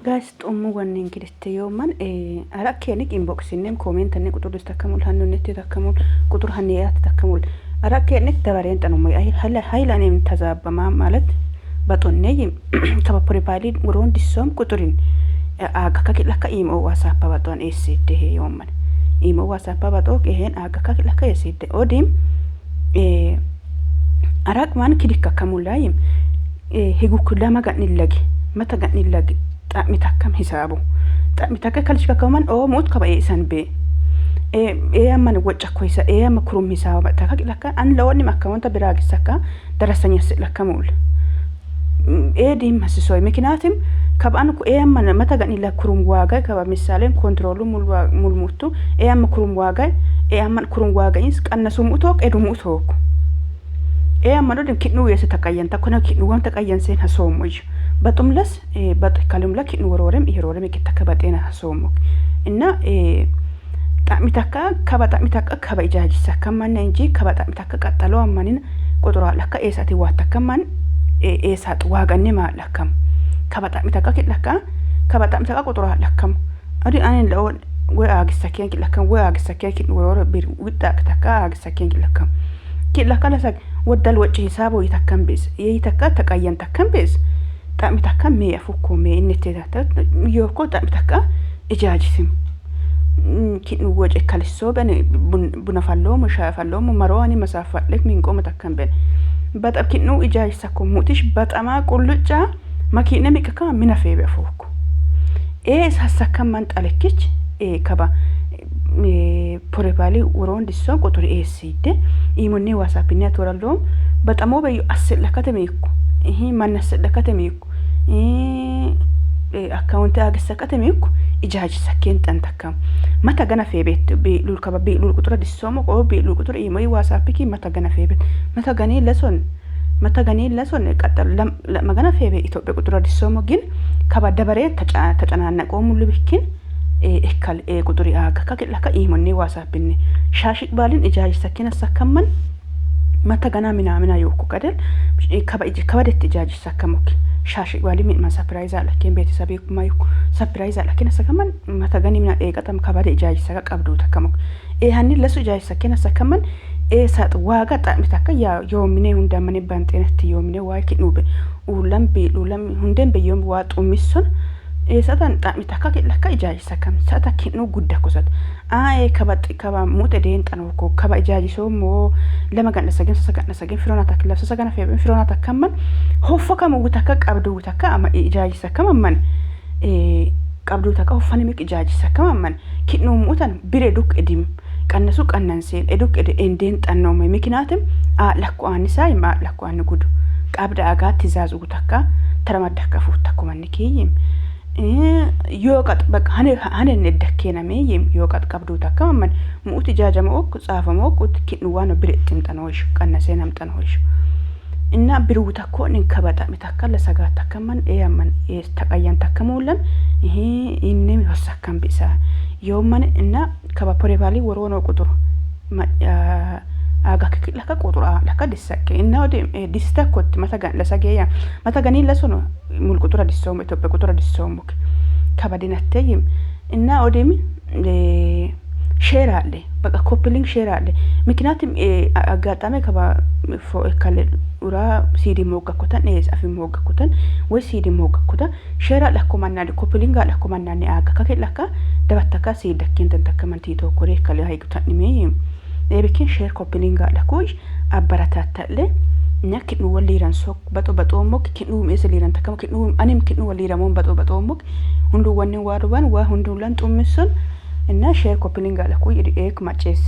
ጋይስ ጡሙ ወኔን ክድስተ ዮማን አራኬኒክ ኢንቦክስኔም ኮሜንተኔ ቁጥር ተከሙል ሀኑኔት ተከሙል ቁጥር ሀኒያት ተከሙል አራኬኒክ ደበሬን ጠኑሞ ሀይላኔም ተዛበማ ማለት በጦኔይ ከበፕሮፋይል ውሮን ዲሶም ቁጥርን አጋካ ኪላካ ኢሞ ዋሳፓ በጦን ኤሲደ ዮማን ኢሞ ዋሳፓ በጦ ይሄን አጋካ ኪላካ ኤሲደ ኦዲም አራቅማን ክዲካ ከሙላይም higukku lama ga'nillagi mata ga'nillagi xa'mitakkam hisaabu xa'mitakka kalishkakkaman oo muut kaba eesan bee ee amman woccakko hisa ee amma kurum hisaaba taka qilakka an lawonni akkawanta biraagisakka darasanyas lakkamuul ee dim hasisoy mikinatim kaba an ee amman mata ga'nilla kurum waagay kaba misaalen kontrolu mulmuttu ee amma kurum waagay ee amman kurum waagayins qannasum utook edum utook ee amma dodin kidnu yeese taqayyan takkona kidnu wam taqayyan seen hasoomoy baxumlas bax kalumla kidnu wororem iherorem kittaka baxeena hasoomok እና xa'mitakka kaba xa'mitakka kaba ijaajisa manna እንጂ kaba xa'mitakka qaxxalo ammanin ቁጥሯ ለካ ኤሳቲ ዋተከማን ኤሳጥ ዋገኔ ማለከም kaba xa'mitakka kidlakka kaba xa'mitakka ቁጥሯ ለከም አዲ አኔን ለኦን ወይ አግሰከን kidlakkam ወይ አግሰከን kidnu worore bir wixa takka አግሰከን kidlakkam kidlakka lasak ወደል ወጪ ሂሳቦ ይተከም ቤስ ይተካ ተቀየን ተከም ቤስ xa'mitakka mee afukko mee inni yookko xa'mitakka ijaajisiም kidnu woce kalisoo bene buna falloomo shaa falloomo maroani masaafadhek minqoma takkan bene baxab kidnu ijaajisakko mutish baxamaa qullucca makiine miqaka mina feebe afukko ee hassakkan man xalekkich ee kaba ፖሬባሊ ውሮን ዲሶ ቁጥር ኤሲደ ኢሞኔ ዋሳፕኔ አቶራሎም በጣሞ በዩ አስለከተ ሚኩ ይሄ ማናስለከተ ሚኩ አካውንት አገሰከተ ሚኩ ኢጃጅ ሰኬን ጠንተከም መታ ገና ፌቤት ቢሉል ከባ ቢሉል ቁጥር ዲሶሞ ቆ ቢሉል ቁጥር ኢሞይ ዋሳፕኪ መታ ገና ፌቤት መታ ገኔ ለሶን መታ ገኔ ለሶን ቀጠሉ ለመገና ፌቤ ኢትዮጵያ ቁጥር ዲሶሞ ግን ከባ ደበሬ ተጨናነቆ ሙሉ ብኪን ikkal ቁጥሪ aga ka imonne ዋሳፕኔ ሻሽቅ ባልን ኢጃጅ ሰኬን አሳከመን መታ ገና ምናምና yookku ቀደል ከበደት ኢጃጅ ሰከሞክ ሻሽቅ ባሊ ሚድman surprise አለኬን ቤተሰብ ኩማ surprise አለኬን አሰከመን መታ ገኒ ምና ኤቀጠም ከበደ ኢጃጅ ሰከ ቀብዱ ተከሞክ ኤሃኒ ለሱ ኢጃጅ ሰኬን አሰከመን ኤሳጥ ዋጋ ጣሚታከ ያ ዮሚኔ ሁንዳመኔ ባንጤነት ዮሚኔ ዋይ ኪኑቤ ኡለም ቢሉለም ሁንደን በዮም ዋ ጡሚሶን eessatan xa'mitakka kidlakka ijaajisakam sa'ata kidnu gudda kosat aaye kaba kaba mute deen xanooko kaba ijaajisoomoo lama gandhasagen sasa gandhasagen firona takka sasa gana feeben firona takkamman hoffa kama wutakka qabdu wutakka ama ijaajisakam amman qabdu takka hoffani miq ijaajisakam amman kidnu mutan bire duk edim ቀነሱ ቀነንሴን eduk ede endeen xannoome miknaatim lakku aannisaa hima lakku aanni gudu qabda agaa tizaazu wutakka taramadakka fuuttakkumanni kiyyim yoo qax በቃ hanen eddakeename yem yoo qax qabdu takka mamman mu'uti jaajama ok tsaafama ok kidnu waan bire ximxanoish qannaseen hamxanoish እና ብሩ takko nin kaba xa'mi takka lasagaa takkaman eeamman taqayyan takka muulan ይሄ inni hossakkan bisa yoomman እና kaba ፖሬባሊ ወሮኖ ቁጥሩ aga laka ቁጥራ laka dissakke እና ወደ ዲስተኮት መተጋን ለሰገያ መተጋኒ ለሶኖ ሙል ቁጥራ ዲሶሞ ኢትዮጵያ ቁጥራ ዲሶሞክ ከባዲናተይም እና ወደሚ ሼር አለ በቃ ኮፕሊንግ ሼር አለ ምክንያቱም አጋጣሚ ከባ ካለ ኡራ ሲዲ ሞጋኮታን ኤስ አፊ ሞጋኮታን ወይ ሲዲ ሞጋኮታ ሼር አለ ኮማና ኮፕሊንግ አለ ኮማና አጋ ከከላካ ደባታካ ሲደኪን ተንተከመን ቲቶ ኮሬ ካለ ሃይቁታን ሜ ኤቢኪን ሼር ኮፕሊንግ አለ ኮይ አበረታታለ እኛ kidnu waliiran sok baxo baxoomok kidnu meesa liiran takkam kidnu anim kidnu waliiramon baxo baxoomok hundu wanni waaruban waa hundu lan xummissun እና ሼር ኮፕሊንግ አለ ኩይ ኤክ ማጨስ